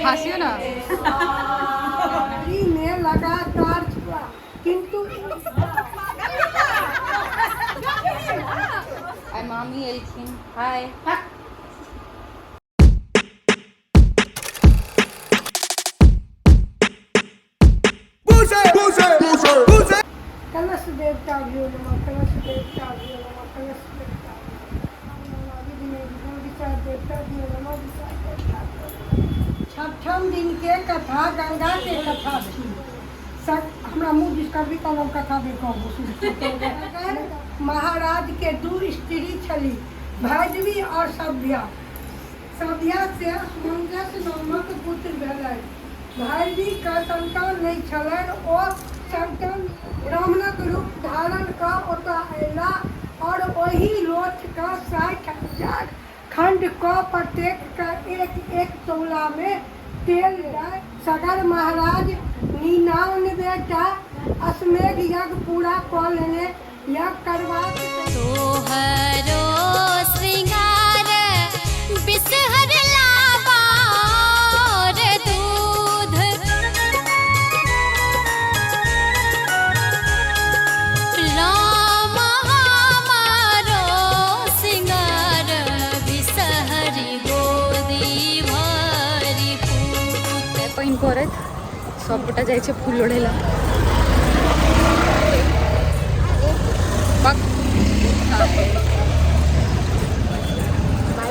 हँसियो ना। मे लगातार छुआ किंतु आइ मामी एलखिन। हाय। कलश देवता भ्यो नमः, कलश देवता भ्यो नमः, कलश देवता देवता भ्यो नमः, देवता। छठम दिन के कथा गंगा के कथा छी। हमरा मुँह दिस करबी तब हम कथा भी कहबो। महाराज के दू स्त्री छली, भैरवी और सभ्या। सभ्या से सुमंजस नामक पुत्र भेलनि। भैरवीके संतान नहि छलनि। ओ संतान ब्राह्मणक रूप धारण कऽ ओतऽ अयलाह आओर ओहि लोथके 60,000 खण्ड कऽ प्रत्येकके एक एक तौलामे तेल दय सगर महाराज 99 टा अश्वमेघ यज्ञ पूरा कऽ लेने। यज्ञ करबाक तोहरो श्रृंगार बिसहर लाबा रे दूध, राम हमारो सिंगार बिसहरी गोदी भरी पूत। पानि पड़ैत सबगोटा जाइ छै फूल लोढ़ै लए।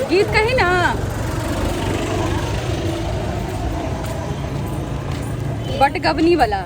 गीत कही ना। बट गबनी वाला।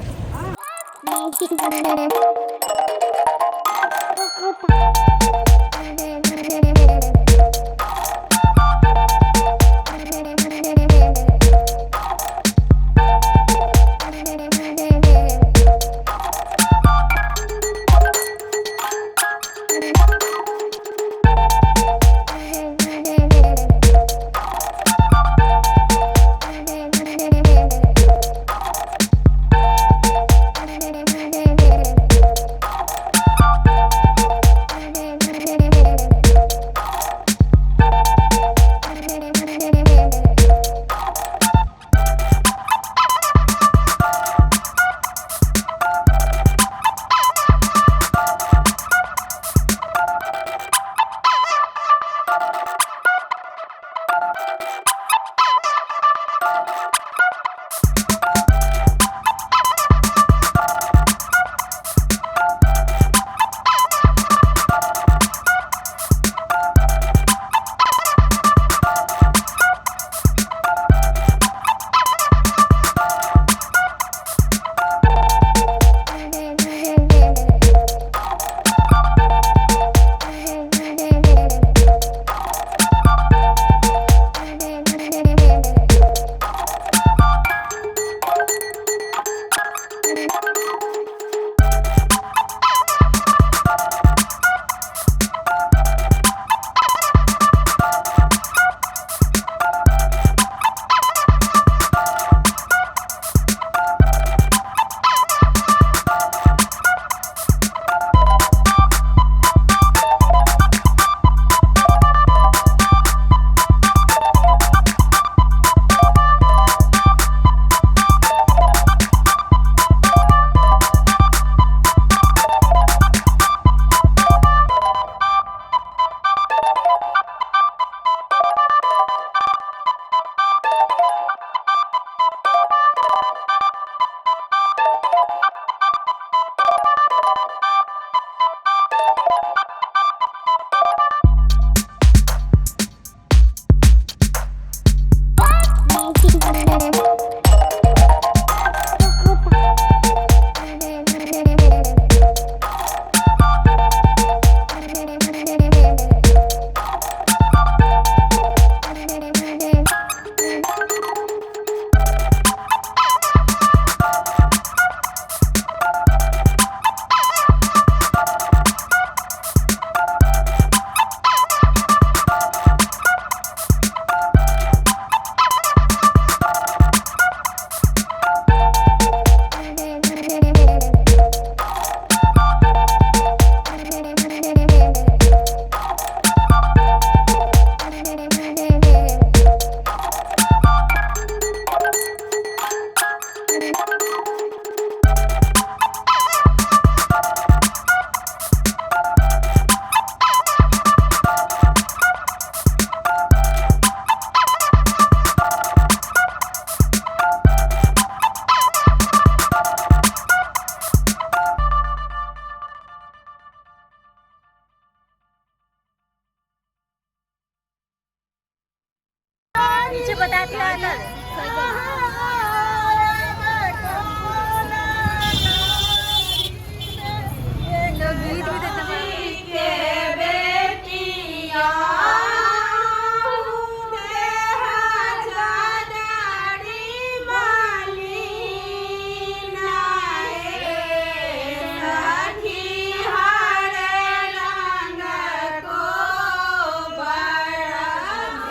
गीत भी देते।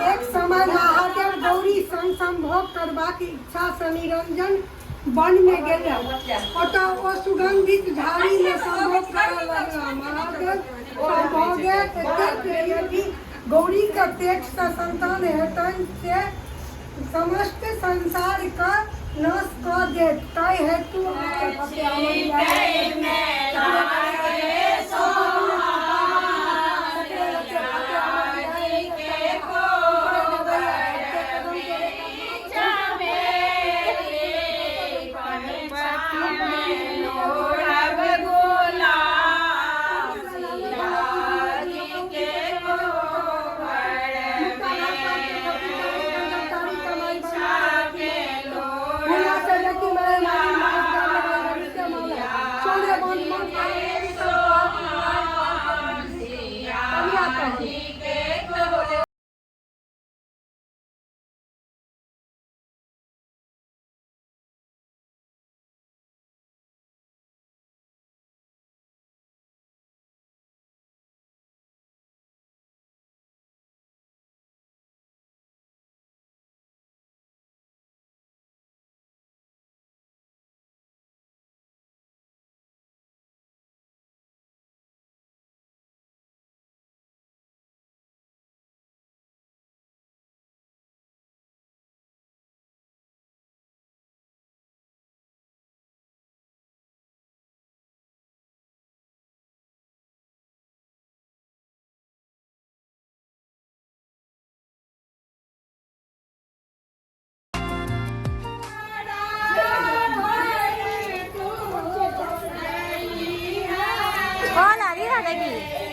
एक समय महादेव गौरी संग संभोग करबाक इच्छा सँ निरंजन वन मे गेला। ओतऽ ओ सुगंधित झाड़ी मे संभोग करऽ लगला। महादेव संभोगे एतेक यदि गौरी के पेट सँ संतान हेतनि से समस्त संसार के नाश कऽ देत, ताहि हेतु कॉल आ रही है दादा की।